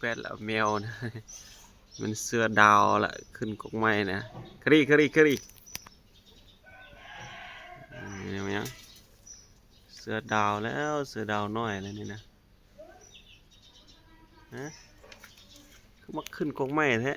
ແປດລະແມວນະ ມັນເສືອດາວລະ ຂຶ້ນກົກໄມ້ນະ ຄະຣີ ຄະຣີ ຄະຣີ ແມ່ນຫຍັງ? ເສືອດາວແລ້ວ ເສືອດາວນ້ອຍແລ້ວນີ້ນະ ຮະ ຄືມັກຂຶ້ນກົກໄມ້ແທ້?